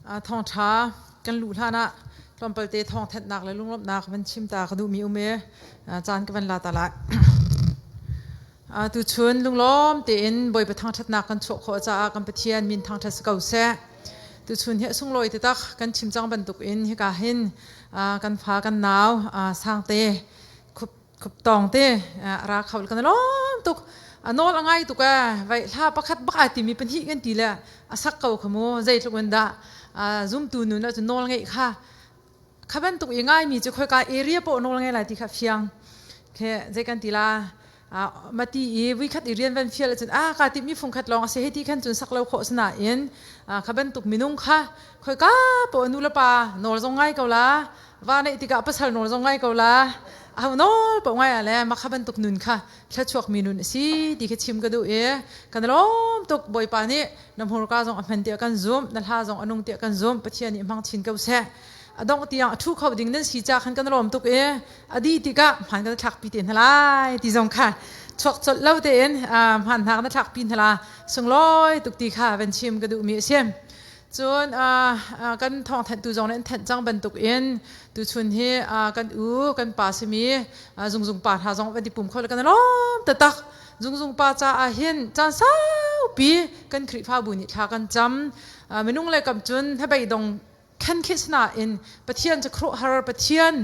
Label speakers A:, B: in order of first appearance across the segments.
A: Thawngṭha kan luh hlan ah tlawmpalte thawngthanhnak le lunglawmhnak van chim ta ka duhmi um i caan ka van la ta lai. Tuchun lunglawm tein Bawipa thangṭhatnak kan chuah khawh caah kan Pathian min thangṭhat si ko seh. Tuchun hi a sunglawi taktak kan chim cang bantukin hika hin kan fa kan nau sangte khup khup tawng te ra kho kan lawm tuk a nawl a ngai tuk e vai hla pakhat bak ai timi pahnih kan ti le a sak ko kha mu zeitluk in dah zumtu nun ah cun nawl ngeih kha kha bantuk i ngai mi cu khoika area poh nawl ngei lai ti kha fiang khe zei kan ti la mati i vuikhat i rian van fial cun a ka ti mi fung khat lawng a si hei ti khan cun sak lo khawh sinain kha bantuk minung kha khoika poh nu le pa nawl zong ngai ko la Va neih tikah pasal nawl zong ngai ko la. Aho nawl paoh ngai ah le mah kha bantuk nun kha thluachuak mi nun a si ti kha chim ka duh i kan lawm tuk. Bawipa nih na hmurka zong a hman tiah kan zumh, na hla zong a nung tiah kan zumh. Pathian nih hmang chin ko seh. A dongh tiang a ṭhu kho ding nan si ca khan kan lawm tuk i a dih tikah hmaan kan thlakpi te hna lai ti zong kha chuak colh lo tein hmaan hna kan thlakpi hna la sunglawi tuk ti kha van chim ka duhmi a si. Cun kan thawngthanhtu zong nih an thanh cang bantukin tuchun hi kan u kan pa simi zungzung pa hna zong van i pum kho le kan i lawm taktak. Zungzung pa caah hin caan saupi kan Khrihfabu nih thla kan cam. Minung le kam cun hnabei dong khen khi sinain Pathian cu khuaruahhar Pathian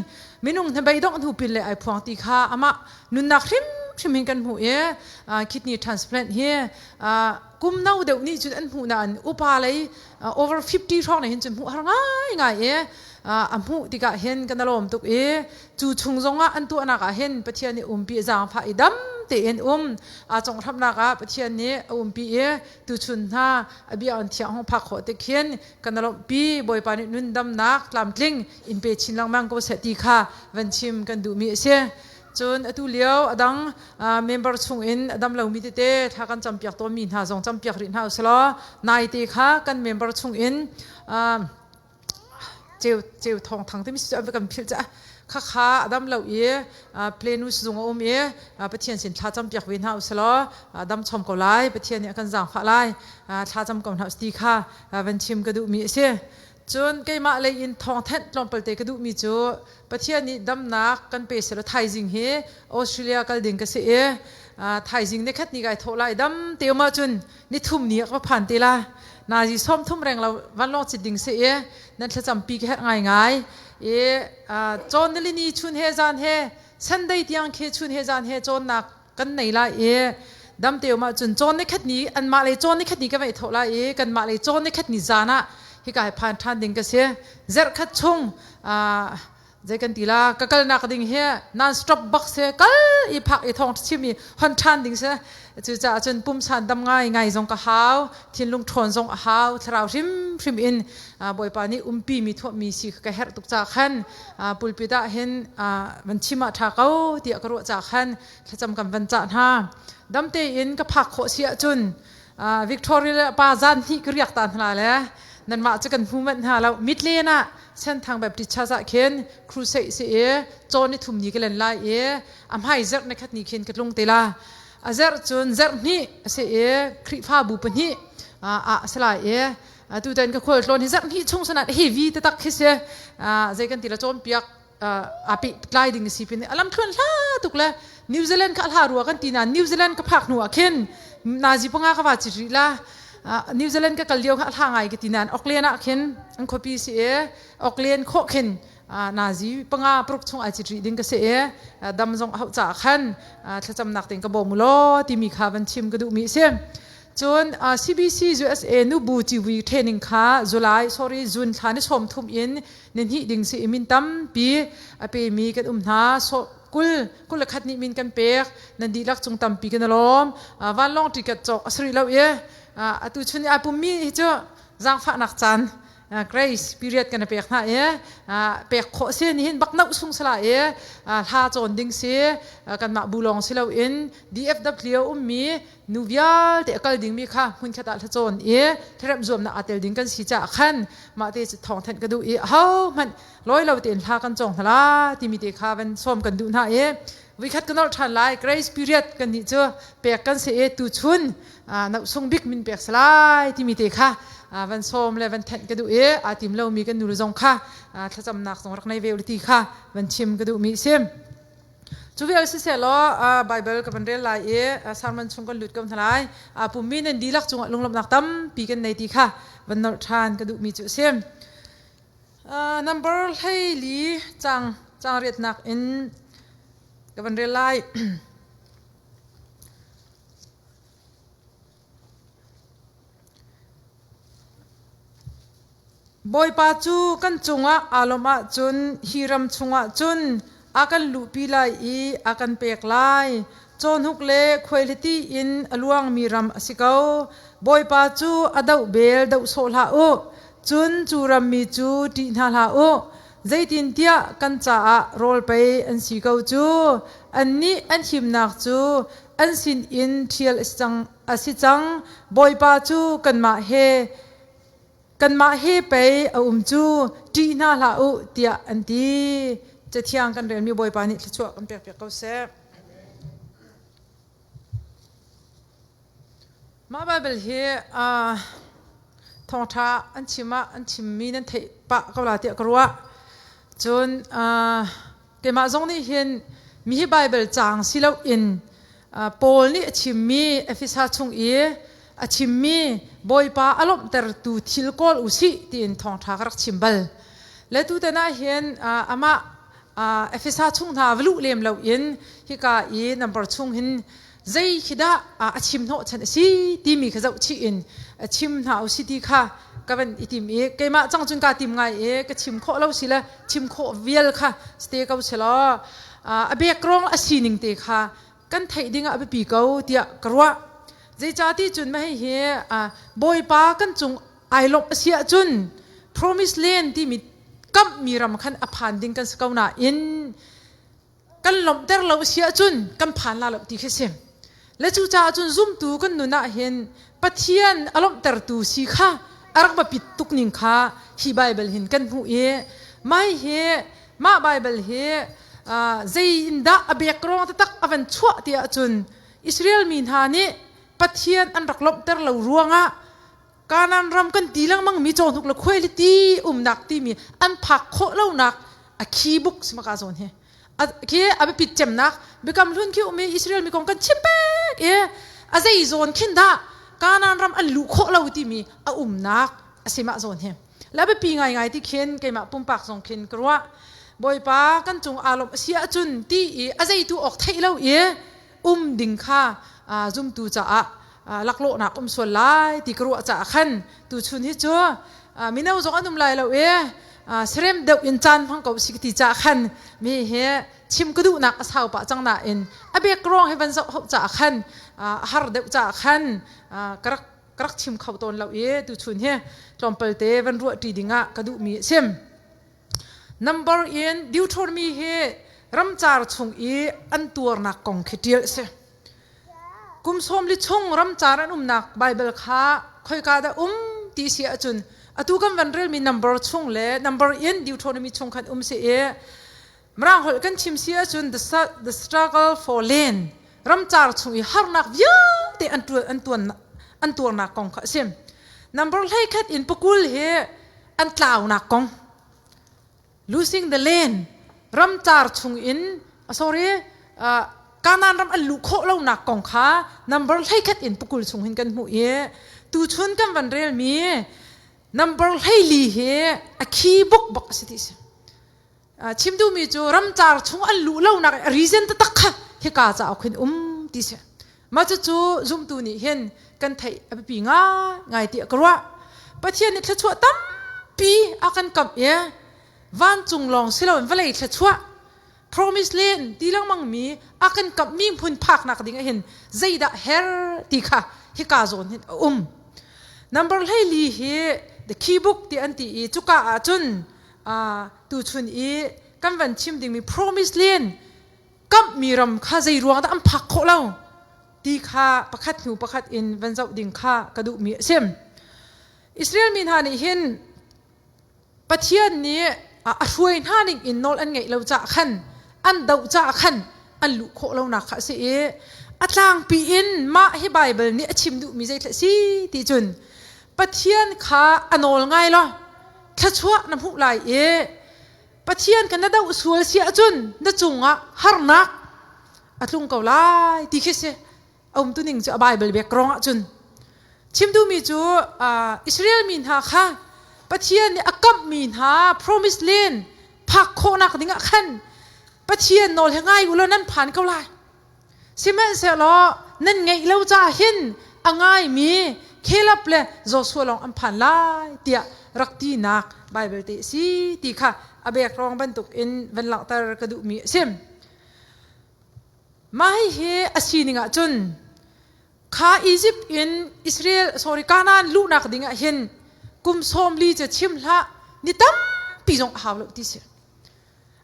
A: minung hnabei dongh hnu pin le ai phuang ti kha amah nunnak hrimhrim hin kan hmuh i kidney transplant hi kum no deuh nih cun an hmuh nain upa lei over 50 hrawng nih hin cun hmuh har ngai ngai i a hmuh tikah hin kan lawm tuk i cu chung zongah an tuahnak ah hin Pathian nih umpi zaangfah i dam tein um aa conghramnak ah Pathian nih a umpi i tuchun hna a bia an thiang hong phak khawh tik hin kan lawmhpi Bawipa nih nun damnak tlamtling in pe chin lengmang ko seh ti kha van chim kan duhmi a si. Cun atu lio a dang member chungin a dam lomi tete thla kan campiak tawnmi hna zong campiak rih hna usih naite kha kan member chungin ceu ceu thawng thang timi cu kan philh caah khakha a dam lo i plenus zung a um i Pathian sin thla campiak ve hna usih law dam chom ko lai Pathian nih a kan zaangfah lai thla cam ko hna usih ti kha van chim ka duhmi a si. Cun keimah lei in thawngthanh tlawmpalte ka duhmi cu Pathian nih damnak kan pe selaw thaizing hi Australia kal ding ka si i thaizing nikhat ni kai thawh lai dam te um ahcun nithum ni ah ka va phan te la nazi 30 reng lo vanlawng cit ding si i nan thlacampi ka herh ngaingai i cawn nilini chun he zan he Sunday tiang khi chun he zan he cawnnak kan nei lai i damte um ahcun cawn nikhat ni anmah lei cawn nikhat ni ka vei thawh lai i kanmah lei cawn nikhat ni zan ah hika hi phan ṭhan ding ka si zarh khat chung zei kan ti la ka kalnak ding hi non stop bak se kal i phak i thong chim i hon ṭhan ding se cucaah cun pumsan dam ngai ngai zong ka hau thinlung ṭhawn zong a hau thlarau hrimhrim in Bawipa nih umpi mi thuahmi si ka herh tuk ca khan pulpit ah hin van chim ah ṭha ko tiah ka ruah ca khan thlacam kan van cah hna dam tein ka phak khawh si ahcun Victoria pa zan hnih ka riak ta hna le nanmah cu kan hmu manh hna lo mitlen ah Senthang Baptist Church ah khin crusade si i cawn ni thum ni ka len lai i a hmai zerh ni khat ni khin ka tlung te la a zerh cun zerh hnih a si i Khrihfabu pahnih ah a si lai i tutan ka khual tlawn hi zarh hnih chung sanat heavy taktak khi si zei kan ti la cawnpiak aa pehtlai ding si pin alam thluan hla tuk le New Zealand kha hla rua kan ti na New Zealand ka phak hnu ah khin nazi panga ka va chi rih la New Zealand ka kal lio kha hla ngai ka ti nan Auckland ah khin an khuapi si e Auckland khawh khin nazi panga pruk chung ai chi rih ding ka si e dam zong hau cha khan thlacam nak ting ka bawm law timi kha van chim ka duh mi si Cun CBC USA nubu civui training kha July sorry June thla ni 30 in ni hnih ding si i min tampi a pemi kan um hna. So kul kul le khat nih min kan pek nan dihlak cung tampi kan i lawm. Vanlawng ticket cawk a si rih lo i atu chun i ai pummi hi cu zaangfahnak caan grace period kan pek hna i pek khawh si nihin bak noh sung sala i hla cawn ding si kanmah bu lawng si loin DFW ummi nu vialte a kal dingmi kha hmunkhat ah thlacawn i tharem zuamnak aa tel ding kan si caah khan mah te thawng thanh ka duh i ho hmanh lawi lo tein hla kan cawng hna la timi te kha van sawm kan duh hna i vikhat ka nolh ṭhan lai grace period kan nih cu pek kan si i tuchun sung bik min pek salai timi te kha Van sawm le van thenh ka duh i aa tim lomi kan nu le zong kha thlacamnak zong rak nei ve u ti kha van chim ka duhmi a si. Cu vial siseh law Bible ka van rel lai i sermon chung kan lut ko hna lai. Pummi nan dihlak cungah lunglawmhnak tampi kan nei ti kha van nolh ṭhan ka duhmi cu a si. Number 14 cang cang riatnak in ka van rel lai. Bawipa cu kan cungah aa lawmh ahcun hi ram chungah cun a kan luhpi lai i a kan pek lai. Cawhnuk le khuaihliti in a luangmi ram a si ko. Bawipa cu a doh bel doh sawh hlah u, cun cu rammi cu ṭih hna hlah u. Zeitintiah kan caah rawl pei an si ko cu. Annih an himnak cu an sinin ṭhial a si cang. Bawipa cu kanmah he kanmah he pei a um cu ṭih hna hlah u tiah an ti. Cathiang kan relmi Bawipa nih thluachuah kan pekpiak ko seh. Mah Baibal hi thawngṭha an chim ah an chimmi nan theih pah ko la tiah ka ruah. Cun keimah zong nih hin mi hi Baibal caang si loin Paul nih a chimmi Efesa chung i a chimmi Bawipa a lawmhtertu thil kawl u sih tiin thawngṭha ka rak chim bal. Le tutan ah hin amah Efesa chung hna va luh lem loin hika i number chung hin zei khi dah a chim hnawhchan a si timi kha zoh chih in a chim hna u si ti kha ka van i tim i keimah cang cun kaa tim ngai i ka chim khawh lo si le chim khawh vial kha ste ko si law a background a sining te kha kan theih ding ah a biapi ko tiah ka ruah. Zeicahti cun mah hihi Bawipa kan cung ai lawmh a si ahcun promise land timi kamhmi ram khan a phan ding kan si ko nain kan lawmhter lo a si ahcun kan phan la lo ti khi si. Le cucaah cun zumtu kan nun ah hin Pathian a lawmhtertu si kha a rak biapit tuk ning kha hi Bible hin kan hmuh i mai hi mah Bible hi zei in dah a background taktak a van chuah ti ahcun Israel mi hna nih Pathian an rak lawmhter lo ruangah Kanaan ram kan ti lengmang mi cawhnuk le khuailiti umnak timi an phak khawh lonak a khi buk simaka zawn hi khi a biapit cemnak biakam hlun khi um i Israel mi kong kan chim pek i a zei zawn khin dah Kanaan ram an luh khawh lo timi a umnak a si mah zawn hi le biapi ngaingai ti khin keimah pumpak zong khin ka ruah Bawipa kan cung aa lawmh a si ahcun ti i a zeitu awk theih lo i um ding kha zumtu caah laklawhnak um sual lai ti ka ruah caah khan tuchun hi cu mino zong an um lai lo i serem deuh in caan hmang ko si ti caah khan mi hi chim ka duhnak a sau pah cang nain a background hi van zoh hauh caah khan a har deuh caah khan ka rak ka rak chim kho tawn lo i tuchun hi tlawmpal te van ruah ṭi dingah ka duhmi a sim. Number in Deuteronomy hi ramcar chung i an tuarnak kong khi ṭial a si. Kum 40 chung ramcar an umnak Bible kha khoika dah um ti si ahcun atu kan van relmi number chung le number in Deuteronomy chung khan um si i Mirang holh kan chim si ahcun the struggle for land ramcar chung i harnak vialte an tuan an tuan an tuarnak kong kha a si. Number 11 in pakul hi an tlaunak kong losing the land ramcar chung in sorry Kanaan ram an luh khawh lonak kong kha number 11 in pakul chung hin kan hmuh i tuchun kan van relmi number 14 hi a key book bak a si ti si. Chim duhmi cu ramcar chung an luh lonak reason taktak kha hika cauk hin um ti si. Mah cucu zumtu nih hin kan theih a biapi ngaingai tiah ka ruah. Pathian nih thluachuah tampi a kan kamh i vancung lawng si loin vawlei thluachuah promise land ti lengmang mi a kan kamhmi hmun phaknak ding ah hin zeidah her ti kha hika zawn hin a um. Number 14 hi the key book ti an ti i cuka ah cun tuchun i kan van chim dingmi promise land kamhmi ram kha zei ruang dah an phak khawh lo ti kha pakhat hnu pakhat in van zoh ding kha ka duhmi a si. Israel mi hna nih hin Pathian nih a hruai hna ning in nawl an ngeih lo caah khan an doh caah khan an luh khawh lonak kha a si i a tlangpi in mah hi Bible nih a chim duhmi zeitleh si ti cun. Pathian kha a nawl ngai law thluachuah na hmuh lai i Pathian kha na doh sual si ahcun na cungah harnak a tlung ko lai ti khi si. A umtuning cu a Bible background ahcun chim duhmi cu Israel mi hna kha Pathian nih a kamhmi hna promise land phak khawhnak ding ah khan Pathian nawl hi ngai u law nan phan ko lai. Sihmanhsehlaw nan ngeih lo caah hin a ngaimi Caleb le Joshua lawng an phan lai tiah rak tinak Bible te a si ti kha a background bantuk in van langhter ka duhmi a si. Mah hihi a sining ahcun kha Egypt in Israel sorry Canaan luhnak ding ah hin kum 40 cu chim hlah ni tampi zong a hau lo ti si.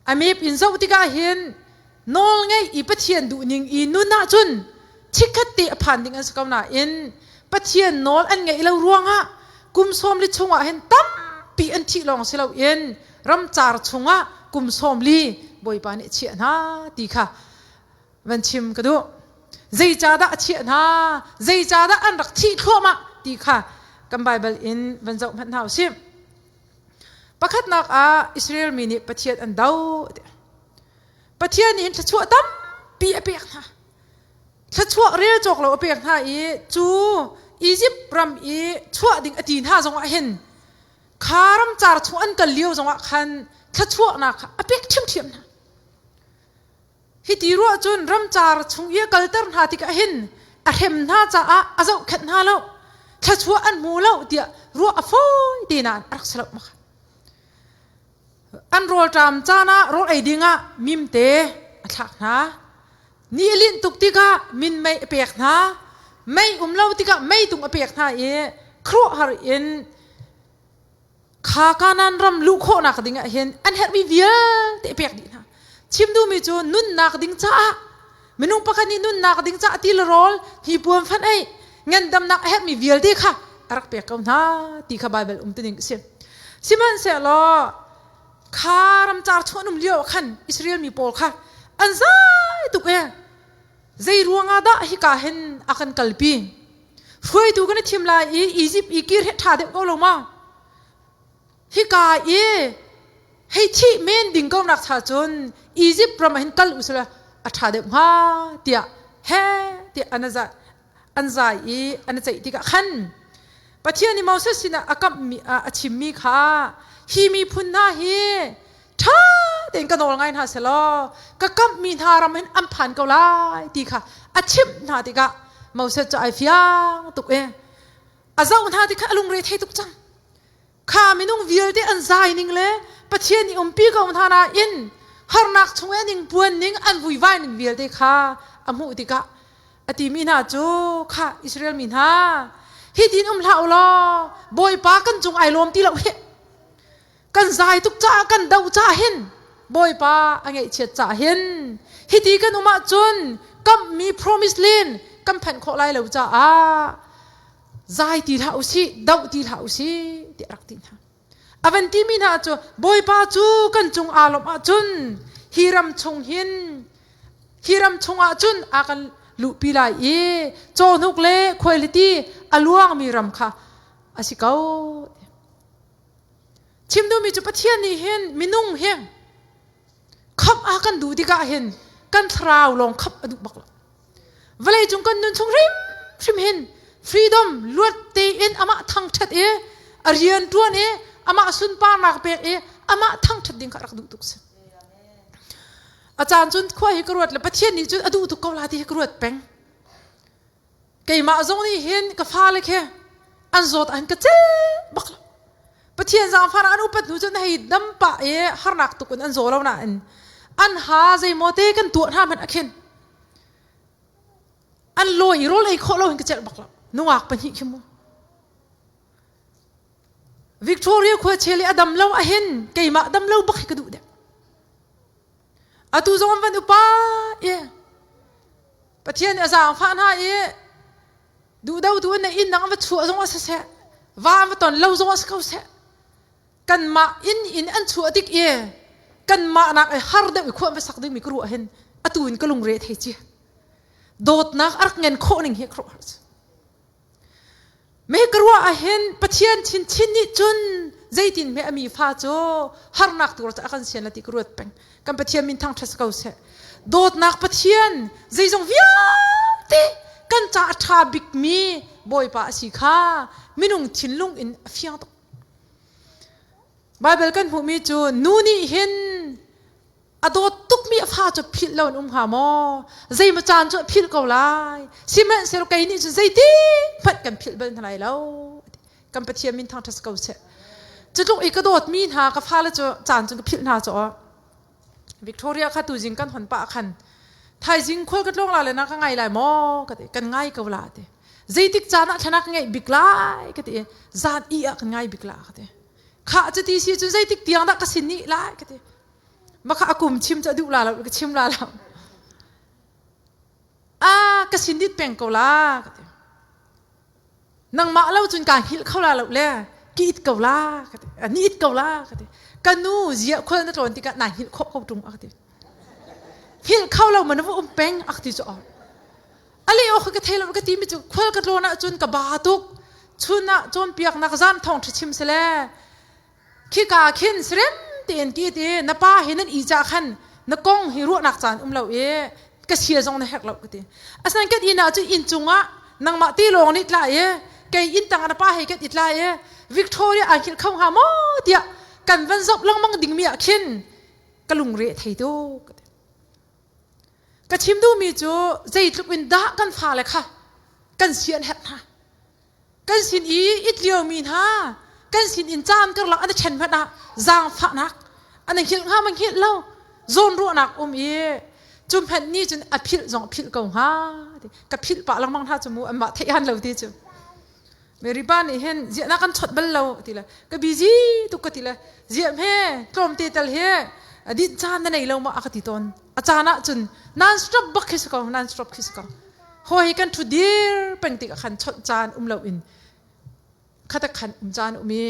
A: A map in zoh tikah hin nawl ngeih i Pathian duhning i nun ahcun chikkhat te a phan ding an si ko nain Pathian nawl an ngeih lo ruangah kum 40 chungah hin tampi an thih lawng si loin ramcar chungah kum 40 Bawipa nih a chiah hna ti kha van chim ka duh. Zeicahdah a chiah hna? Zeicahdah an rak thih thluahmah ti kha kan Baibal in van zoh hmanh hna u sih. Pakhatnak ah Israel mi nih Pathian an doh. Pathian nih hin thluachuah tampi a pek hna. Thluachuah rel cawk lo a pek hna i cu Egypt ram i chuah ding a ti hna zongah hin kha ramcar chung an kal lio zongah khan thluachuahnak kha a pek ṭhiamṭhiam hna. Hiti ruah cun ramcar chung i a kalter hna tikah hin a hrem hna caah a zohkhenh hna lo. Thluachuah an hmu lo tiah ruah a fawi te nain a rak si lo mak. An rawlṭam caan ah rawl ei dingah mimte a thlak hna. Ni a linh tuk tikah minmei a pek hna. Mei um lo tikah meitung a pek hna i khuaruahhar in kha Kanaan ram luh khawhnak ding ah hin an herhmi vialte a pek dih hna. Chim duhmi cu nunnak ding caah minung pakhat nih nunnak ding caah ti le rawl hnipuan fan ei ngandamnak a herhmi vialte kha a rak pek ko hna ti kha Baibal umtuning a si. Sihmanhsehlaw kha ramcar chung an um lio ah khan Israel mi pawl kha an zai tuk e zei ruangah dah hika hin a kan kalpi Hruaitu kan i thim lai i Egypt i kir hi ṭha deuh ko lo maw? Hika i hei thih men ding ko nak cha cun Egypt ram ah hin kal usila a ṭha deuh hnga tiah he tiah an za an zai i an ceih tikah khan Pathian nih Moses sinah a kamhmi a chimmi kha hi miphun hna hi ṭha tein ka nawl ngai hna selaw ka kamhmi hna ram hin an phan ko lai ti kha a chimh hna tikah Moses cu ai fiang tuk i a zoh hna tikha a lungre thei tuk cang kha minung vialte an zai ning le Pathian i umpi ko hna nain harnak chung i an ingpuan ning an vuivai ning vialte kha a hmuh tikah a timi hna cu kha Israel mi hna hi tin um hlah u law Bawipa kan cung ai lawm ti lo hi Kan zai tuk caah kan doh caah hin Bawipa a ngaihchiat caah hin hiti kan um ahcun kamhmi promise land kan phanh khawh lai lo caah zai ti hlah usih doh ti hlah usih tiah rak ti hna. A van timi hna cu Bawipa cu kan cung aa lawmh ahcun hi ram chung hin hi ram chungah cun a kan luhpi lai i cawhnuk le khuailiti a luangmi ram kha a si ko. Chim duhmi cu Pathian nih hin minung hi khamh a kan duh tikah hin kan thlarau lawng khamh a duh bak lo. Vawlei cung kan nun chung hrimhrim hin freedom luat tein amah thangṭhat i a rian ṭuan i amah sunparnak pek i amah thangṭhat ding kha rak duh tuk si. A caan cun khua hi ka ruat le Pathian nih cun a duh tuk ko la ti hi ka ruat peng. Keimah zong nih hin ka fale khi an zawt an ka cel bak lo. Pathian zaangfah an upat hnu cun hei dam pah i harnak tuk in an zaw lo nain an ha zeimaw te kan tuah hna hmanh ah khin an lawi i rawl ei khawh lo hin ka celh bak lo. Nungak pahnih khi mu. Victoria khua chel i a dam lo ahin keimah dam lo bak hi ka duh deuh. Atu zong an van upa i Pathian nih a zaangfah hna i duhdotu an inn dang an va chuah zong ah siseh, va an va ton lo zong ah si ko seh, kanmah inn in an chuah tik i kanmah nak i har deuh i khua an va sak dingmi ka ruah hin atu in ka lungre thei ci. Dawtnak a rak ngen khawh ning hi ka ruah har. Me ka ruah ahhin Pathian chinchin nih cun zeitin hme a mi fa cu harnak tur a kan sian la ti ka ruat peng. Kan Pathian min thangṭhat si ko seh. Dawtnak Pathian zeizong vialte kan ca a ṭha bikmi Bawipa a si kha minung thinlung in a fiang tuk. Baibal kan hmuhmi cu nu nih hin a dawt tukmi a fa cu philh lo in um hnga maw? Zeimaw caan cu a philh ko lai. Sihmanhsehlaw kei nih cun zeitik hmanh kan philh bal hna lai lo. Kan Pathian min thangṭhat si ko seh. Cutluk i ka dawtmi hna ka fale cu caan cu ka philh hna cu Victoria kha tuzing kan hon pah khan thaizing khual ka tlawng la le na ka ngai lai maw ka ti kan ngai ko la ti zeitik caan ah thlana ka ngeih bik lai ka ti zan i ah kan ngai bik la ka ti kha cuti si cun zeitik tiang dah ka sin nih lai ka ti maka akum chim cu duh la lo ka chim la lo a ka sin dit peng ko la ka ti nangmah lo cun kaa hngilh kho la lo le ki it ko la ka ti ni it ko la ka ti ka nu zia khol na tlawn tikah naa hngilh khawh ko ṭung a ka ti hngilh kho lo man va um peng a ka ti cu ale ok ka thei lo ka ti mi cu khol ka tlawn ahcun ka ba tuk chun ah cawnpiaknak zan thong ṭha chim sele khika khin serem tein ki ti na pa he nan i ca khan na kong hi ruahnak caan um lo i ka sia zong na herh lo ka ti asinain kan inn ah cun inn cungah nangmah ti lawng nih tla i kei inn tang na pa he kan i tla i Victoria ai hngilh kho hnga maw tiah kan van zoh lengmang dingmi ah khin ka lungre thei tuk ka chim duhmi cu zeitluk in dah kan fale kha kan sian herh hna kan sin i it liomi hna kan sin in caan karlak an i ṭhen hmanh ah zaangfahnak an i hngilh hnga ma hngilh lo zawnruahnak um i cu hmanh nih cun a philh zong a philh ko hnga ka philh pah lengmang hna cu mu anmah theih han lo ti cu Mary pa nih hin ziah na kan chawt bal lo ti le ka busy tuk ka ti le ziah hme tlawmte tal hi dinh caan na nei lo ma a ka ti tawn a caan ah cun non stop bak khi si ko non stop khi si ko Hawi kan ṭhu dir peng tikah khan chawnh caan um loin khatak khan um caan um i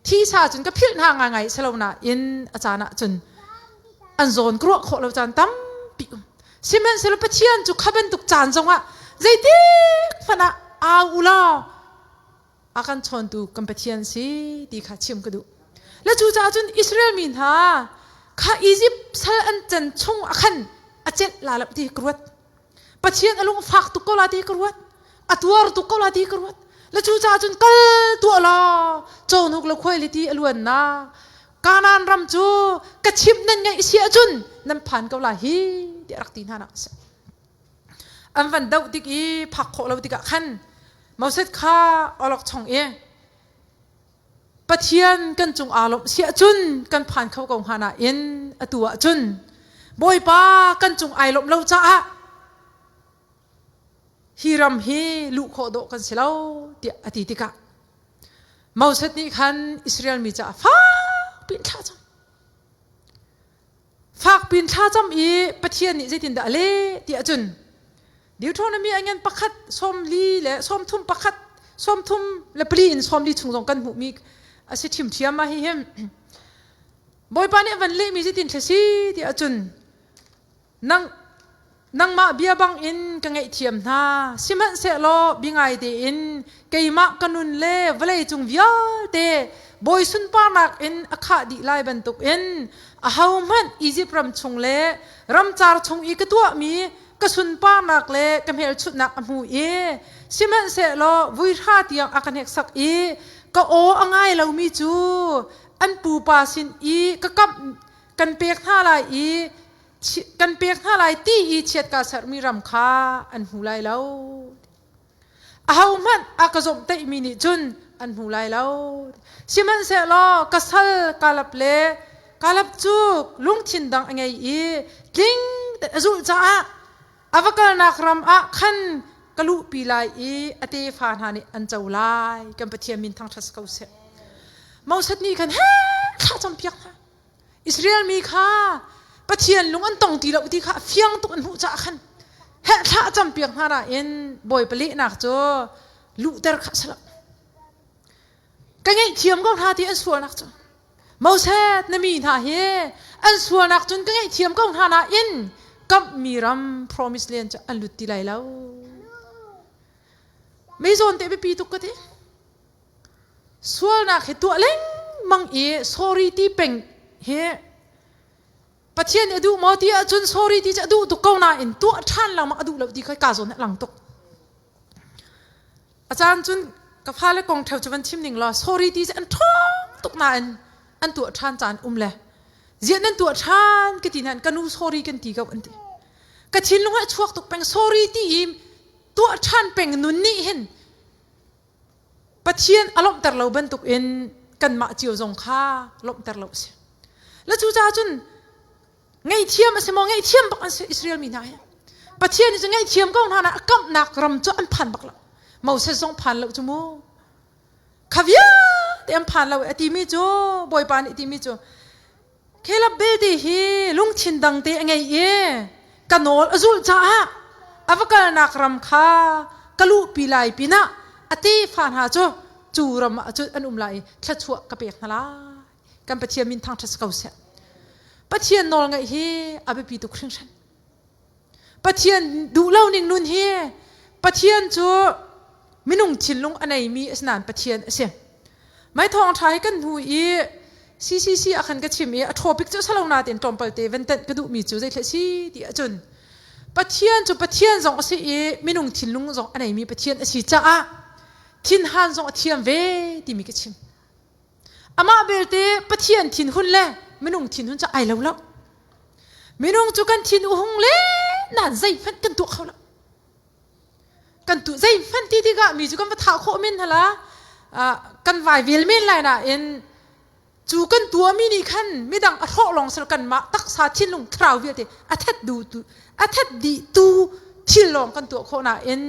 A: thisa cun ka philh hna ngaingai selo nain a caan ah cun an zawn ka ruah khawh lo caan tampi um. Sihmanhsehlaw Pathian cu kha bantuk caan zongah zeitik hmanh ah au u law a kan chawntu kan Pathian si ti kha chim ka duh. Le cucaah cun Israel mi hna kha Izipt sal an can chung ah khan a celh la lo ti ka ruat. Pathian a lung fak tuk ko la ti ka ruat. A tuar tuk ko la ti ka ruat. Le cucaah cun kal tuah law cawhnuk le khuai le ti a luan na. Kanaan ram cu ka chimh nan ngaih si ahcun nan phan ko la hi tiah rak ti hna nak a si. An van doh tik i phak khawh lo tikah khan Moses kha awlok chong i Pathian kan cung aa lawmh si ahcun kan phan kho ko hnga nain atu ahcun Bawipa kan cung ai lawmh lo caah hi ram hi luh khawh dawh kan si lo tiah a ti tikah Moses nih khan Israel mi caah fakpi in thla cam. Fakpi in thla cam i Pathian nih zeitindah a leh ti ahcun Deuteronomy a ngan pakhat 40 le 31 34 in 40 chung zong kan hmuhmi a si ṭhiamṭhiam ma hi hin Bawipa nih a van lehmi zeitin thla si ti ahcun nang nangmah bia bang in ka ngaihthiam hna sihmanhsehlaw bi ngai tein keimah ka nun le vawlei cung vialte bawi sunparnak in a khah dih lai bantukin ahohmanh Izipt ram chung le ramcar chung i ka tuahmi ka sunparnak le ka hmelchunhnak a hmu i sihmanhsehlaw vuihra tiang a ka hneksak i ka aw a ngai lomi cu an pupa sin i ka kamh kan pek hna lai i kan pek hna lai ti i chiat ka sermi ram kha an hmu lai lo. Ahohmanh a ka zawmhtaihmi nih cun an hmu lai lo. Sihmanhsehlaw ka sal Kaleb le Kaleb cu lungthin dang a ngei i tling tein a zulh caah a va kalnak ram ah khan ka luhpi lai i a tefa hna nih an co lai. Kan Pathian min thangṭhat si ko seh. Moses nih khan he thla campiak hna. Israel mi kha Pathian lung an tong ti lo ti kha fiang tuk an hmuh caah khan heh thla a campiak hna nain Bawipa lehnak cu luhter kha a si lo. Ka ngaihthiam ko hna ti an sualnak cu. Moses na mi hna hi an sualnak cun ka ngaihthiam ko hna nain kamhmi ram promise land cu an lut ti lai lo. Mei zawn te biapi tuk ka ti. Sualnak hi tuah lengmang i sorry ti peng hi Pathian a duh maw ti ahcun sorry ti cu a duh tuk ko nain tuah ṭhan lengmang a duh lo ti kha ka zawn a lang tuk. A caan cun ka fale kong ṭheo cu van chim ning law sorry ti cu an ṭhawng tuk nain an tuah ṭhan caan um le ziah nan tuah ṭhan ka ti nain ka nu sorry kan ti ko an ti. Ka thinlung ah a chuak tuk peng sorry ti i tuah ṭhan peng nun nih hin Pathian a lawmhter lo bantuk in kanmah cio zong kha lawmhter lo a si. Le cucaah cun ngaihthiam a si maw ngaihthiam bak an si Israel mi hna hi. Pathian nih cun ngaihthiam ko hna na a kamhnak ram cu an phan bak lo. Moses zong phan lo cu mu. Kha vialte an phan lo a timi cu Bawipa nih timi cu Caleb belte hi lungthin dangte a ngei i ka nawl a zulh caah a va kalnak ram kha ka luhpi lai pinah a tefa hna cu cu ram ah cun an um lai i thluachuah ka pek hna lai. Kan Pathian min thangṭhat si ko seh. Pathian nawl ngaih hi a biapi tuk hringhran. Pathian duh lo ning nun hi Pathian cu minung thinlung a neimi a si nain Pathian a si. Mai thawngṭha hi kan hnu i CCC ah khan ka chim i a topic cu salo nain tlawmpal te van tenh ka duhmi cu zeithleh si ti ahcun Pathian cu Pathian zong a si i minung thinlung zong a neimi Pathian a si caah thinhan zong a thiam ve timi ka chim. Amah belte Pathian thinhun le minung thinhun cu ai lo lo. Minung cu kan thin uhung le nan zeihmanh kan tuah kho lo. Kan tu zeihmanh ti tikah mi cu kan va thah khawh men hala kan vai vel men lai nain cu kan tuahmi nih khan midang a hrawh lawng sel kanmah taksa thinlung thlarau vialte a that du tu a that dih tu thil lawng kan tuah khawh nain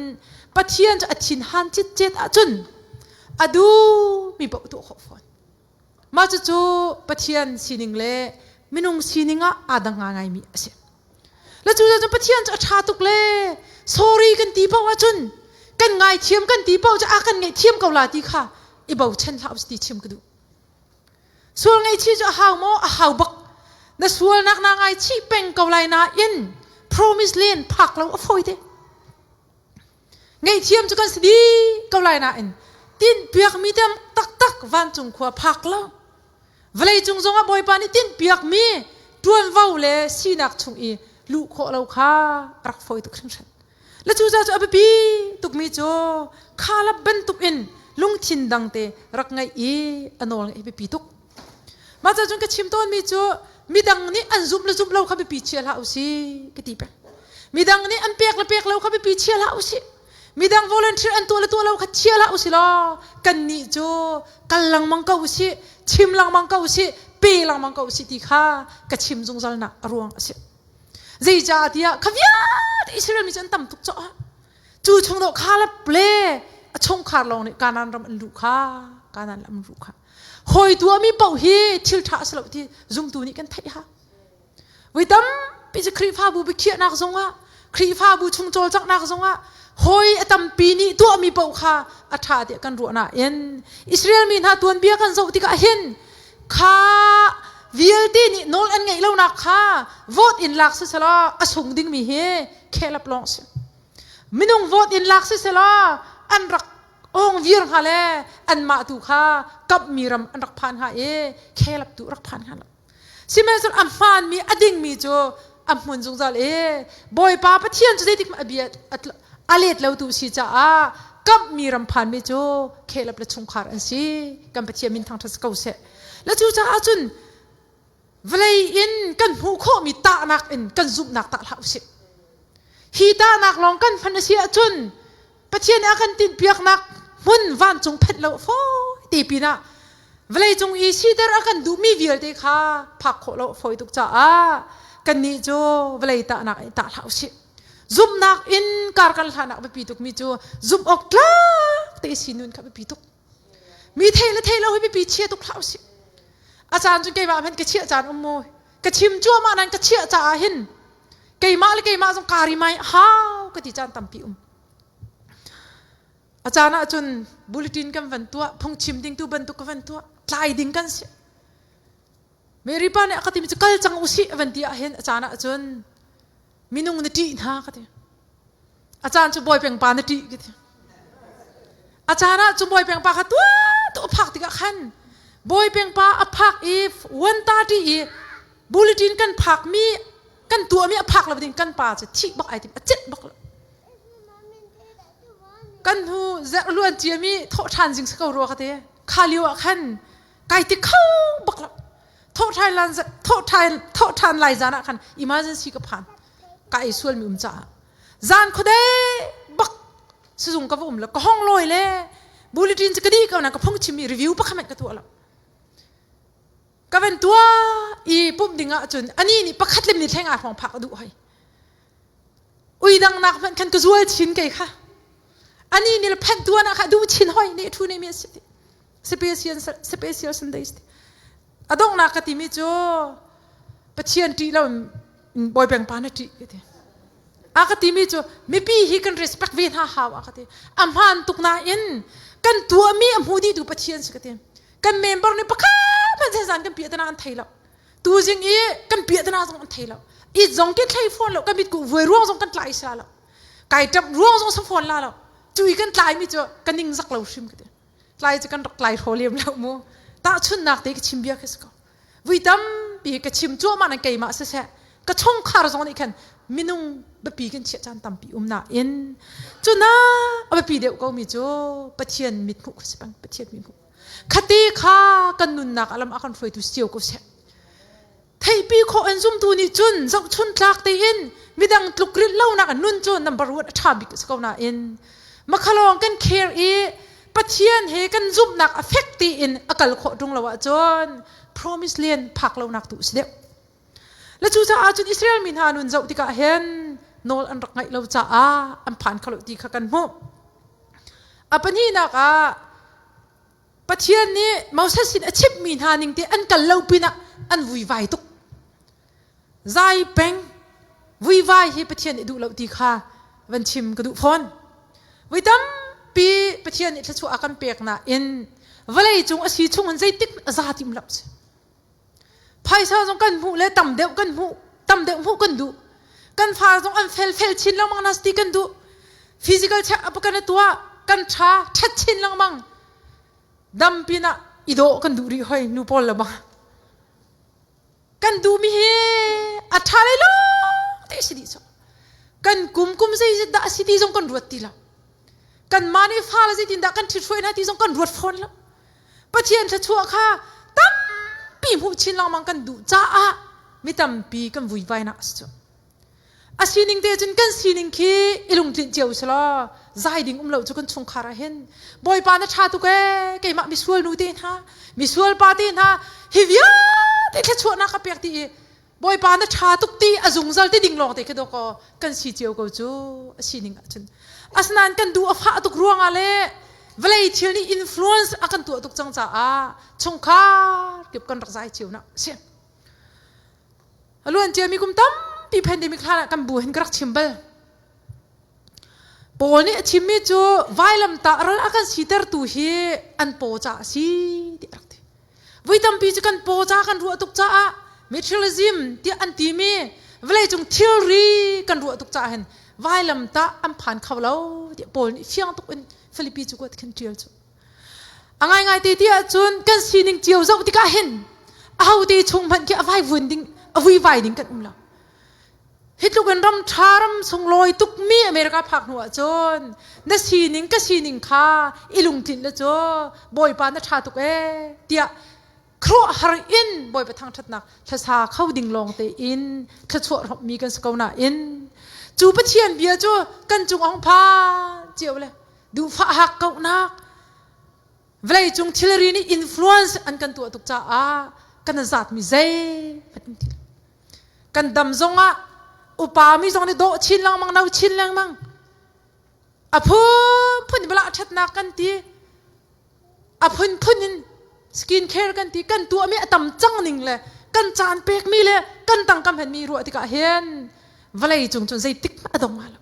A: Pathian cu a thin han citcet ahcun a duhmi paoh tuah khawh fawn. Mah cucu Pathian sining le minung sining ah aa dang ngaingaimi a si. Le cu cu Pathian cu a ṭha tuk le sorry kan ti paoh ahcun kan ngaithiam kan ti paoh cu a kan ngaihthiam ko la ti kha i bochan hlah ti chim ka duh. Sual ngaihchih cu a hau maw? A hau bak. Na sualnak naa ngaichih peng ko lai nain promise len phak lo a fawi te. Ngaihthiam cu kan si dih ko lai nain tinhpiakmi tam taktak vancung khua phak lo. Vawleicung zongah Bawipa nih tinhpiakmi ṭuanvo le sinak chung i luh khawh lo kha a rak fawi tuk hringhran. Le cucaah cu a biapi tukmi cu kha bantuk in lungthin dangte rak ngeih i a nawl ngeih biapi tuk. Mah cun ka chim tawnmi cu midang nih an zumh le zumh lo kha biapi chia hlah usih ka ti peng. Midang nih an pek le pek lo kha biapi chia hlah usih. Midang volunteer an tuah le tuah lo kha chia hlah usih law kannih cu kal lengmang ko usih, chim lengmang ko usih, pe lengmang ko usih ti kha ka chim zungzal nak a ruang a si. Zeicahtiah kha vialte Israel mi cu an tam tuk caah cu chung dawh kha le ple a chungkhar lawng nih Kanaan ram an luh kha Kanaan ram an luh kha hawi tuahmi paoh hi thil ṭha a si lo ti zumtu nih kan theih ha voi tampi cu Khrihfabu biakhiahnak zongah Khrihfabu chung cawlcanghnak zongah hawi a tampi nih tuahmi paoh kha a ṭha tiah kan ruah nain Israel mi hna tuanbia kan zoh tikah hin kha vialte nih nawl an ngeih lonak kha vote in lak si selaw a sung dingmi hi khelap lawng si minung vote in lak si selaw an rak ong vir hnga le anmah tu kha kamhmi ram an rak phan hnga i khelap tu rak phan hnga lo sihmanhsehlaw a hmaanmi a dingmi cu a hmun zungzal i Bawipa Pathian cu zeitik a bia a let lo tu si caah kamhmi ram phanmi cu khelap le chungkhar an si kan Pathian min thangṭhat ko seh le cu caah cun vawlei in kan hmuh khawhmi tahnak in kan zumhnak tah hlah usih hi tahnak lawng kan hman a si ahcun Pathian nih a kan tinhpiaknak hmun vancung phanh lo fawi te pinah vawleicung i siter a kan duhmi vialte kha phak khawh lo fawi tuk caah kannih cu vawlei tahnak in tah hlah usih. Zumhnak in kar kan hlanak biapi tukmi cu zumh awk tlak te si nun kha biapi tuk. Mi thei le thei lo hi biapi chia tuk hlah usih. A caan cu keimah hmanh ka chiah caan um maw? Ka chim cuahmah nan ka chiah caah hin keimah le keimah zong kaa rimai hau ka ti caan tampi um. A caan ahcun bulletin kan van tuah, phungchim ding tu bantuk ka van tuah, tlai ding kan si. Mary pa nih a ka timi cu kal cang usih a van ti ahhin a caan ahcun minung na ṭih hna ka ti. A caan cu bawi peng pa na ṭih ka ti. A caan ah cu bawi peng pa kha tuah tu bantuk a phak tikah khan Bawi Peng pa a phak i 1:30 i bulletin kan phak mi kan tuah mi a phak lo ding kan pa cu thih bak ai tim a cit bak lo. Kan hnu zerh luan cia mi thawh ṭhan zing si ko rua ka te. Kha lio ah khan kai ti kho bak lo. Thawh ṭhan lan thawh ṭhan thawh ṭhan lai zan ah khan emergency ka phan. Ka ei sual mi um caah. Zan khuadei bak sizung ka va um le ka hong lawi le bulletin cu ka dih ko na ka phung chim i review pakhat ka tuah lo. Ka van tuah i pumh ding ah cun ani nih pakhat lem ni thleng ah hrawng phak a duh hoi. Ui dang nak hmanh khan ka zual chin kei kha. Ani nih le phanh tuan ah kha duh chin hoi ne thu ne mi a si. Special special Sundays. A donghnak ka timi cu Pathian ṭih lo in bawi peng pa na ṭih ka ti. A ka timi cu mipi hi kan respect ve hna hau a ka ti. A hmaan tuk nain kan tuahmi a hmu dihtu Pathian si ka ti. Kan member nih pakhat hmanh zan kan piah tana an thei lo. Tuzing i kan piah tana zong an thei lo. I zong kan thlei fawn lo. Kan mit ku vuai ruang zong kan tlai sila lo. Kai ṭap ruang zong sa fawn la lo. Cu i kan tlai mi cu ka ning zak lo hrim ka ti. Tlai cu kan rak tlai hraw lem lo mu. Tahchunhnak te ka chim bia khi si ko. Vui tampi ka chim cuahmah nan keimah siseh ka chungkhar zong nih khan minung biapi kan chiah caan tampi um nain cu na a biapi deuh ko mi cu Pathian mithmuh kha si peng Pathian mithmuh khati kha kan nunnak alam a kan hruaitu si cio ko seh theihpi khawh an zumtu nih cun zohchun tlak tein midang tluk rilh lonak an nun cu number one a ṭha bik a si ko nain makhalawng kan care i Pathian he kan zumhnak a fek tiin a kal khawh ṭung lo ahcun promise lian phak lonak tu si deuh. Le cucaah cun Israel mi hna nun zoh tikah hin nawl an rak ngaih lo caah an phan kho lo ti kha kan hmuh. A pahnihnak ah Pathian nih Moses sin a chimhmi hna ning te an kal lo pinah an vuivai tuk. Zai peng vuivai hi Pathian nih duh lo ti kha van chim ka duh fawn. Voi tampi Pathian nih thluachuah a kan pek nain vawlei cung a si chung in zeitik a za tim lo si. Phaisa zong kan hmuh le tam deuh kan hmuh, tam deuh hmuh kan duh. Kan fa zong an fel fel chin lengmang na ti kan duh. Physical check up kan tuah, kan tha, that chin lengmang. Dam pinah i dawh kan duh rih hoi nu pawl le bang. Kan duh mi hi a tha lai lo te si dih so. Kan kum kum zeizat dah a si ti zong kan ruat ti lo. Kan mah nih fa le zeitin dah kan ṭhithruai hna ti zong kan ruat fawn lo. Pathian thluachuah kha tampi hmuh chin lengmang kan duh caah mi tampi kan vuivainak a si cu. A sining te cun kan sining khi i lungtlinh cio si law zai ding um lo cu kan chungkhar ah hin Bawipa na ṭha tuk ee keimah misual nu te hna misual pa te hna hi vialte thluachuahnak ka pek ti i Bawipa na ṭha tuk ti a zungzal ti ding lawng te khi dawk kan si cio ko cu a sining ahcun. Asinain kan duh a fah tuk ruangah le vawlei thil nih influence a kan tuah tuk cang caah chungkhar kip kan rak zai cio nak a si. A luan ciami kum tampi pandemic hlan ah kan bu hin ka rak chim bal. Paul nih a chimmi cu vailamtah ral a kan sitertu hi an paw caah a si tiah a rak ti. Voi tampi cu kan paw ca kan ruah tuk caah materialism tiah an timi vawleicung thilri kan ruah tuk caah hin vailamtah an phan kho lo tiah Paul nih fiang tuk in Filipi cu kuat khin ṭial cu. A ngaingai te ti ahcun kan sining cio zoh tikah hin ahote chung hmanh khi a vaivun ding a vuivai ding kan um lo. Hi tluk in ram ṭha ram sunglawi tukmi America phak hnu ahcun na sining ka sining kha i lungtlinh le cu Bawipa na ṭha tuk ee tiah khuaruahhar in Bawipa thangṭhatnak thlasa kho ding lawng tein thluachuah hrawmmi kan si ko nain cu Pathian bia cu kan cung a hung phan cio le duhfah hak kauhnak vawleicung thilri nih influence an kan tuah tuk caah kan zatmi zeihmanh um ti lo. Kan dam zongah upa mi zong nih dawh chin lengmang no chin lengmang. A phunphun bala ṭhatnak kan ti. A phunphun in skin care kan ti. Kan tuahmi a tam cang ning le kan caan pekmi le kan tangkam henmi ruah tikah hin vawlei cung cun zeitik hmanh a dong lo.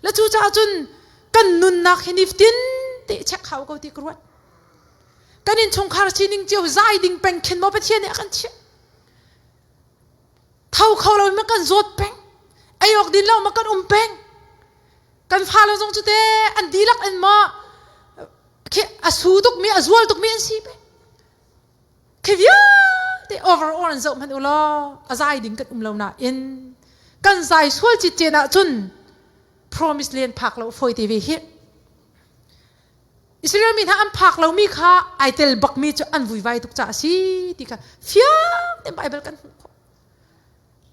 A: Le cucaah cun kan nunnak hi niftin te check hau ko ti ka ruat. Kan innchungkhar sining cio zai ding peng khin maw Pathian nih a kan chiah. Tho kho lo ma kan zawt peng. Ei awk din lo ma kan um peng. Kan fale zong cu te an dihlak in maw. Khi a su tukmi a zual tukmi an si pe. Khi vialte overall an zoh hmanh u law a zai ding kan um lo nain kan zai sual citcen ahcun promise len phak lo fawi te ve hi. Israel mi hna an phak lomi kha ai tel bakmi cu an vuivai tuk caah a si ti kha fiang tein Baibal kan hmuh khawh.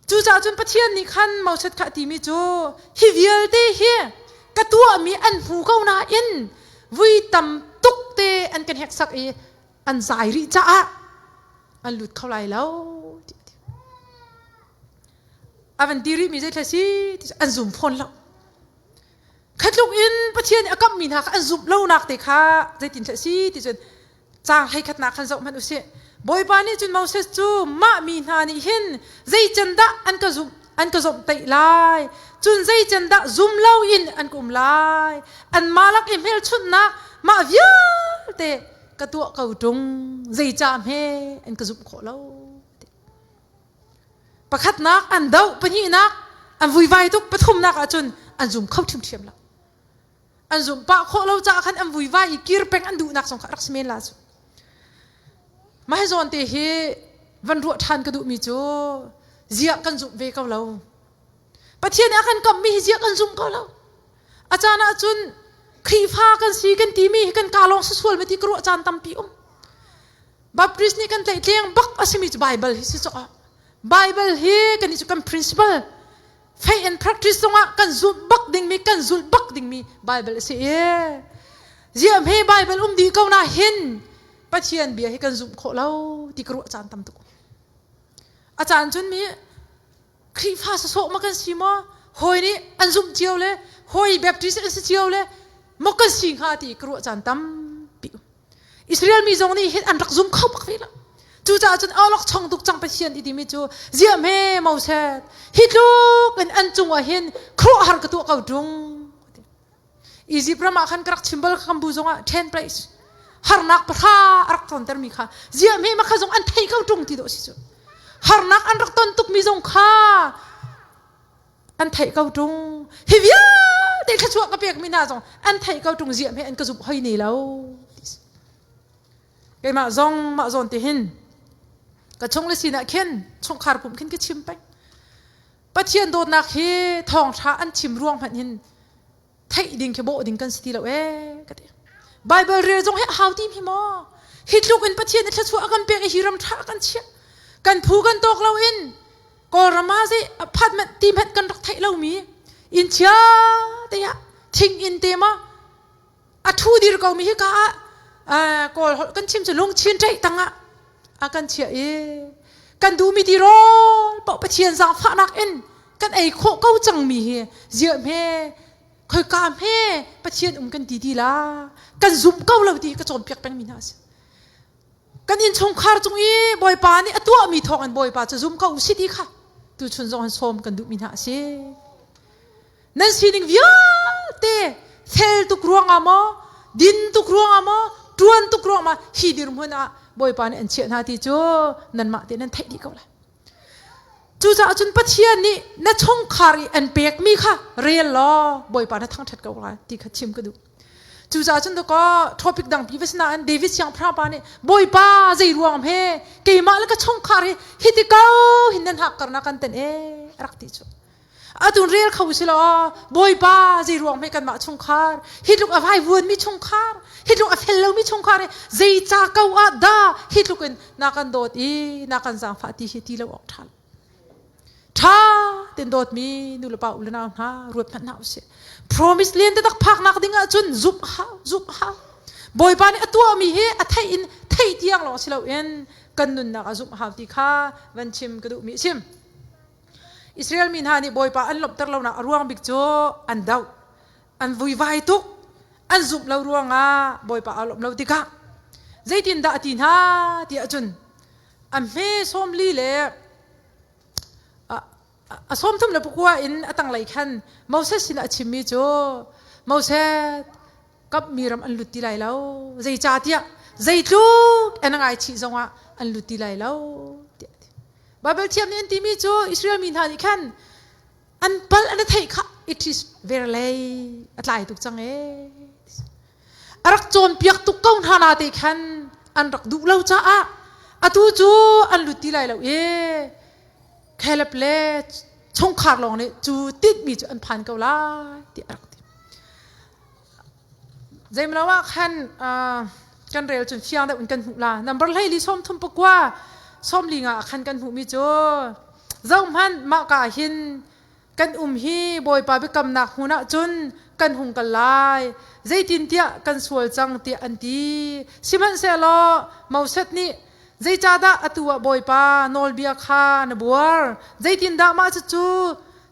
A: Cucaah cun Pathian nih khan Moses kha a timi cu hi vialte hi ka tuahmi an hmu ko nain vui tam tuk te an kan heksak i an zai rih caah an lut kho lai lo ti a ti. A van ti rihmi zeithla si ti an zum fawn lo. Khatluk in Pathian nih a kamhmi hna kha an zumh lonak te kha zeitin a si ti cun caang hleikhatnak khan zoh hmanh u sih. Bawipa nih cun Moses cu mah mi hna nih hin zei can dah an ka zumh an ka zomhtaih lai cun zei can dah zum loin an ka um lai anmah lak i hmelchunhnak mah vialte ka tuah ko ṭung zeicah hme an ka zumh khawh lo Pakhatnak an doh, pahnihnak an vuivai tuk, pathumnak ahcun an zum kho ṭhiamṭhiam lo. An zum pah khawh lo caah khan an vuivai i kir peng an duhnak zong kha rak si men la cu. Mah hi zawn te hi van ruah ṭhan ka duhmi cu ziah kan zumh ve ko lo. Pathian nih a kan kamhmi hi ziah kan zum ko lo. A caan ahcun Khrihfa kan si kan timi hi kan kaa lawng si sual ma ti ka ruah caan tampi um. Baptist nih kan tlaihtleng bak a simi cu Bible hi si caw. Bible hi kan cu kan principle faith and practice zongah kan zulh bak dingmi kan zulh bak dingmi Bible a si i ziah hme Bible um dih ko na hin Pathian bia hi kan zumh khawh lo ti ka ruah caan tam tuk. A caan cun mi Khrihfa sawsawh ma kan si maw? Hawi nih an zumh cio le hawi Baptist an si cio le maw kan si hnga ti ka ruah caan tampi um. Israel mi zong nih hin an rak zum kho bak ve lo. Cucaah cun awlok chong tuk cang Pathian ti timi cu ziah hme Moses hi tluk in an cungah hin khuaruahhar ka tuah ko ṭung. Egypt ram ah khan ka rak chim bal kan bu zongah ten place harnak pahra a rak tontermi kha ziah hme ma kha zong an thei ko ṭung ti dawh si cu harnak an rak ton tukmi zong kha an theih ko ṭung hi vialte thluachuah ka pekmi hna zong an theih ko ṭung ziah hme an ka zumh hoi ne lo keimah zong mah zawn ti hin ka chung le sinah khin chungkhar pum khin ka chim peng Pathian dawtnak hi thawngṭha an chim ruang hmanh hin theih ding khi bawh ding kan si ti lo ee ka ti Bible rel zong hi a hau ti hi maw hi tluk in Pathian nih thluachuah a kan pek i hi ram ṭha a kan chiah kan phu kan tawk lo in Kawlram ah zei apartment ti hmanh kan rak theih lomi inn chia te ah thing inn te ma a thu dir ko mi hi ka ah kawl holh kan chim cu lungchin ṭeih tang ah a kan chiah i kan duhmi ti rawl paoh Pathian zaangfahnak in kan ei khawh ko cangmi hi ziah hme khoika hme Pathian um kan ti ti la kan zum ko lo ti ka cawnpiak pengmi hna a si kan innchungkhar cung i Bawipa nih a tuahmi thawng in Bawipa cu zum ko usih ti kha tuchun zong in sawm kan duhmi hna a si Nan sining vialte fel tuk ruangah maw, din tuk ruangah maw, ṭuan tuk ruangah maw hi dirhmun ah Bawipa nih an chiah hna ti cu nanmah te nan theih dih ko lai. Cucaah cun Pathian nih na chungkhar i an pekmi kha rel law Bawipa na thangṭhat ko lai ti kha chim ka duh. Cucaah cun dakaw topic dangpi va si nain David siangpahrang pa nih Bawipa zei ruang hme keimah le ka chungkhar hi hiti ko hin nan hak karnak kan ten e a rak ti cu. Atun rel kho si law Bawipa zei ruang hme kanmah chungkhar hi tluk a vaivuan mi chungkhar hi tluk a fel lomi chungkhar hi zei ca ko ah dah hi tluk in na kan dawt i na kan zaangfah ti hi ti lo awk ṭha ṭha ten dawtmi nu le pa u le nau hna ruat hmanh hna usih promise lian taktak phaknak ding ahcun zumh hau zumh hau Bawipa nih a tuahmi hi a theih in theih tiang lawng si loin kan nunnak a zumh hau ti kha van chim ka duhmi a chim Israel mi hna nih Bawipa an lawmhter lonak a ruang bik cu an doh, an vuivai tuk, an zumh lo ruangah Bawipa aa lawmh lo tikah zeitindah a ti hna ti ahcun a hme 40 le a 34 in a tanglei khan Moses sinah a chimmi cu Moses kapmi ram an lut ti lai lo zeicahtiah zeitluk an ngaichih zongah an lut ti lai lo tiah Bible thiam nih an timi cu Israel mi hna nih khan an pal an i theih kha it is very late a tlai tuk cang ee. A rak cawnpiak tuk ko hna na te khan an rak duh lo caah atu cu an lut ti lai lo i Caleb le chungkhar lawng nih cu titmi cu an phan ko lai ti a rak ti. Zeimalo ah khan kan rel cun fiang deuh in kan hmuh la. Number 14 39 40 ah khan kan hmuhmi cu zohhmanh mah ka hin kan um hi Bawipa biakamnak hmun ah cun kan hung kal lai. Zeitintiah kan sual cang tiah an ti. Sihmanhsehlaw Moses nih zeicahdah atu ah Bawipa nawlbia kha na buar? Zeitindah mah cucu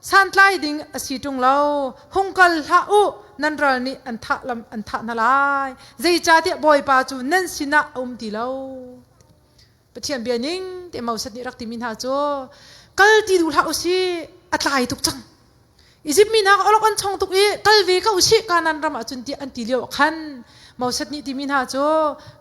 A: santlai ding a si ṭung lo? Hung kal hlah u, nan ral nih an thah lam an thah hna lai. Zeicahtiah Bawipa cu nan sinah a um ti lo. Pathian bia ning te Moses nih rak timi hna cu kal ti duh hlah usih a tlai tuk cang. Izipt mi hna olok an chong tuk i kal ve ko usih Kanaan ram ah cun tiah an ti lio ah khan Moses nih timi hna cu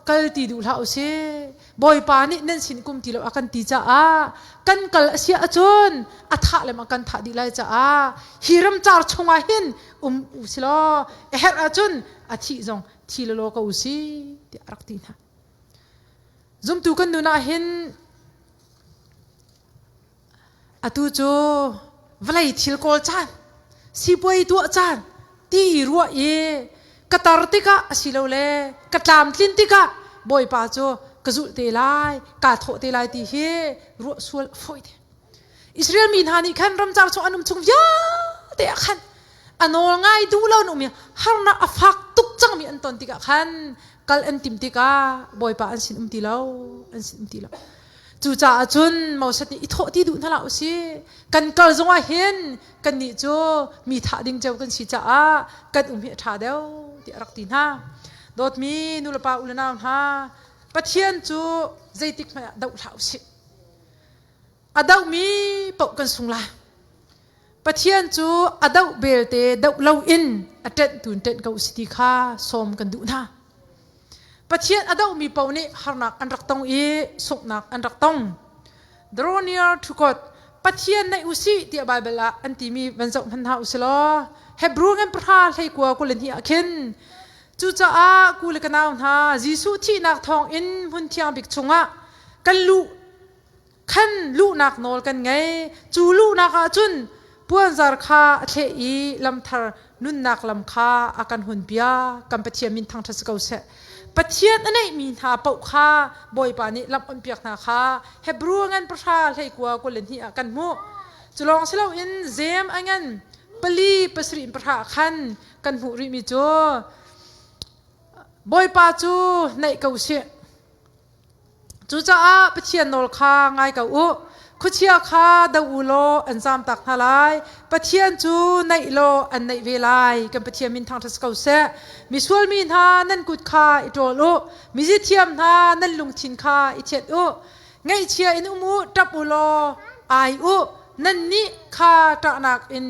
A: kal ti duh hlah usih Bawipa nih nan sin kum ti lo a kan ti caah kan kal a si ahcun a thah le kan thah dih lai caah hi ramcar chungah hin um u si law a herh ahcun a thih zong thi lawlaw ko usih tiah a rak ti hna. Zumtu kan nun ah hin atu cu vawlei thil kawl caan, sipuai tuah caan ti i ruah i ka tar tikah asilole ka tlamtlin tikah Bawipa cu ka zulh te lai, kaa thawh te lai ti hi ruah sual a fawi te. Israel mi hna nih khan ramcar chung an um chung vialte ah khan a nawl ngai duh lo an um i harnak a fak tuk cangmi an ton tikah khan kal an tim tikah Bawipa an sin um ti lo an sin um ti lo. Cucaah cun Moses nih i thawh ti duh hna hlah usih. Kan kal zongah hin kannih cu mi thah ding ceu kan si caah kan um hi a ṭha deuh tiah a rak ti hna. Dawtmi nulepa u le nau hna, Pathian cu zeitik hmanh ah doh hlah usih. A dohmi paoh kan sung lai. Pathian cu a doh belte doh loin a ṭenh tu in ṭenh ko si ti kha sawm kan duh hna. Pathian a dohmi paoh nih harnak an rak tong i sunghnak an rak tong. Draw near to God. Pathian naih u sih tiah Baibal ah an timi van zoh hmanh hna u si law Hebrew ngan pahra hleikua 22 ah khin cucaah ku le ka nau hna Jesuh thihnak thawng in hmun thiang bik chungah kan luh khan luhnak nawl kan ngei. Cu luhnak ah cun puanzar kha a thleh i lamthar nunnak lam kha a kan hunpiak. Kan Pathian min thangṭhat si ko seh. Pathian a neihmi hna paoh kha Bawipa nih lam onpiak hna kha Hebrew ngan pahra hleikua 22 ah kan hmuh. Cu lawng si loin Jeim a ngan pali pasarih in pahra ah khan kan hmuh rihmi cu Bawipa cu naih ko sih. Cucaah Pathian nawl kha ngai ko u. Khuachia kha do u law an zamtak hna lai. Pathian cu naih law an naih ve lai. Kan Pathian min thangṭhat si ko seh. Misual mi hna nan kut kha i ṭawl u. Mizithiam hna nan lungthin kha i thianh u. Ngaihchia in um u, ṭap u law ai u. Nannih kha ṭahnak in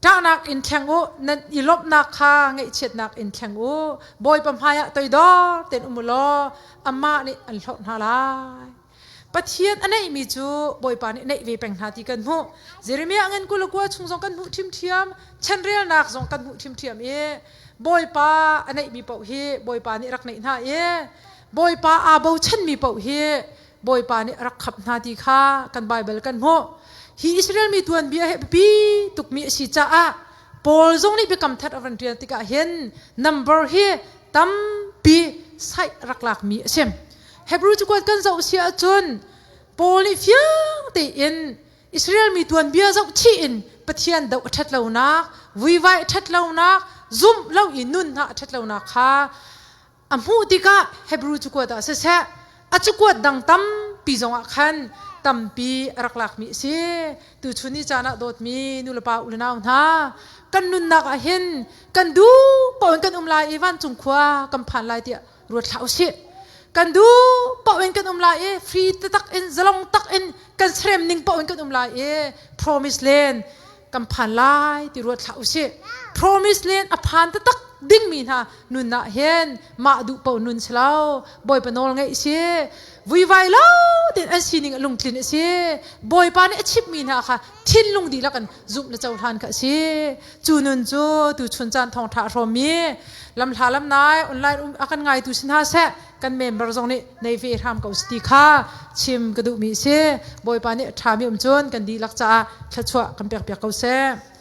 A: Ṭahnak in thleng u, nan i lawmhnak kha ngaihchiatnak in thleng u. Bawipa hmaiah toidor tein um u law amah nih an hlorh hna lai. Pathian a neihmi cu Bawipa nih neih ve peng hna ti kan hmuh. Jeremiah ngan 29 chung zong kan hmuh ṭhiamṭhiam, chanrelnak zong kan hmuh ṭhiamṭhiam i Bawipa a neihmi paoh hi Bawipa nih rak neih hna i Bawipa aa bochanmi paoh hi Bawipa nih a rak khap hna ti kha kan Baibal kan hmuh. Hi Israel mi tuanbia hi biapi tukmi a si caah Paul zong nih biakam that a van ṭial tikah hin number hi tampi saih rak lakmi a si. Hebrew cakuat kan zoh si ahcun Paul nih fiang tein Israel mi tuanbia zoh chih in Pathian doh a ṭhat lonak, vuivai a ṭhat lonak, zumh lo i nun hna a ṭhat lonak kha A hmuh tikah Hebrew cakuat ah siseh, a cakuat dang tampi zongah khan tampi a rak lakmi a si. Tuchun ni caan ah dawtmi nulepa unau hna, kan nunnak ah hin kan duh paoh in kan um lai i vancung khua kan phan lai tiah ruat hlah usih. Kan duh paoh in kan um lai i free taktak in zalong tak in kan serem ning paoh in kan um lai i promise land kan phan lai ti ruat hlah usih. Promise land a phan taktak dingmi hna nun ah hin mah duh paoh nun si lo, Bawipa nawl ngeih si, vuivai lo tein an sining a lungtlin a si. Bawipa nih a chimhmi hna kha thinlung dihlak in zumh le cohlan kha a si. Cu nun cu tuchun caan thawngṭha a hrawmmi lamhla lamnai online um a kan ngaitu si hna seh, kan member zong nih nei ve hram ko si ti kha chim ka duhmi a si. Bawipa nih a ṭhami um cun kan dihlak caah thluachuah kan pekpiak ko seh.